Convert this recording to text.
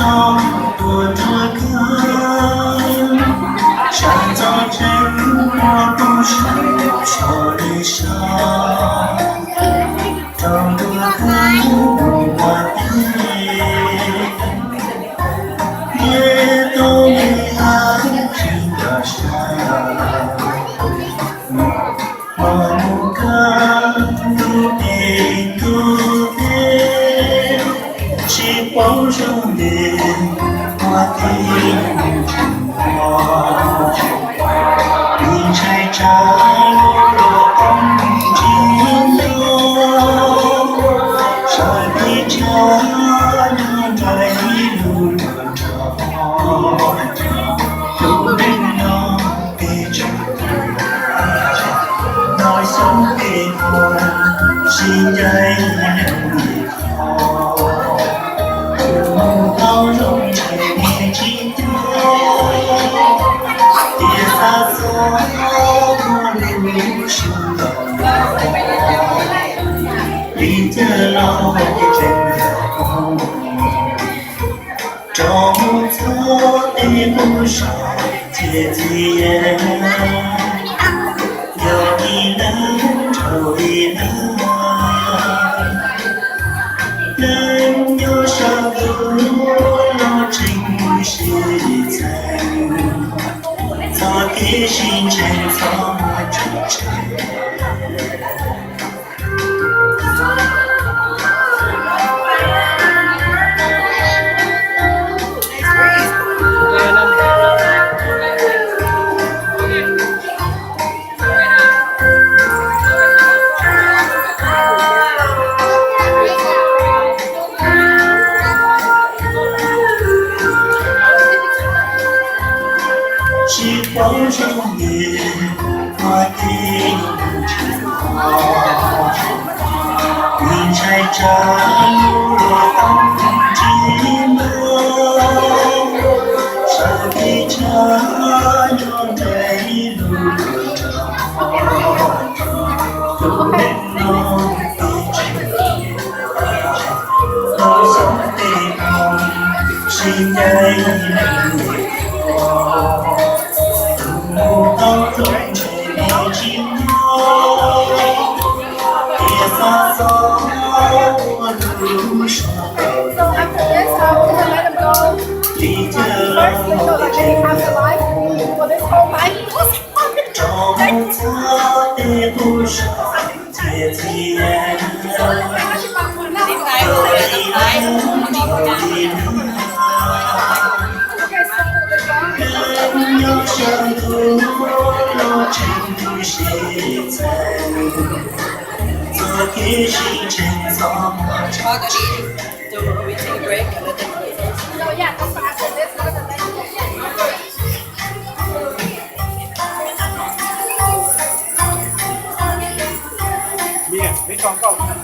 Tuaj rua kawg, sawv txog tsev muag tub sawv so lwm sab, rau ntua kawg mus ua teb, ntiab tub me ab tsis nco sab, hmo mus kawg ntuj teb ntuj teb, tsis paub zoo ntev ua teb mus tsis nto, ntshai tsam luag los qoob tsis nto, sawv teb tshav nyob nraim ib lub nrog tus neeg no peb tseem no xyoob peb hmo sib ncaim neeg li qhov, tus mus tau zoo ntshe nws tsis tuaj, tias xav txog muaj lub sij hawm li cas los tseem yog rau mus txog tej lub zos txias txias, yog ib leeg rau ib leeg, leej nyob sab ntuj los tseem sib txheeb, txog kev sib ntseeg txhob muaj tsis tseg. Tsis paub zoo ntev ua teb mus tsis nto, nws ntshai tsam luag qoob tsis nto, sawv teb tshav nyob nraim ib lub nrog tus neeg no peb tseem no xyoob peb hmo sib ncaim neeg li qhov, tus mus tau zoo ntshe nws tsis tuaj, tias xav txog muaj lub sij hawm li cas los tseem yog rau mus txog tej lub zos txias txias, yog ib leeg rau ib leeg, leej nyob sab ntuj los tseem sib txheeb, txog kev sib ntseeg txhob muaj tsis tseg. Mia, peb tso nkauj.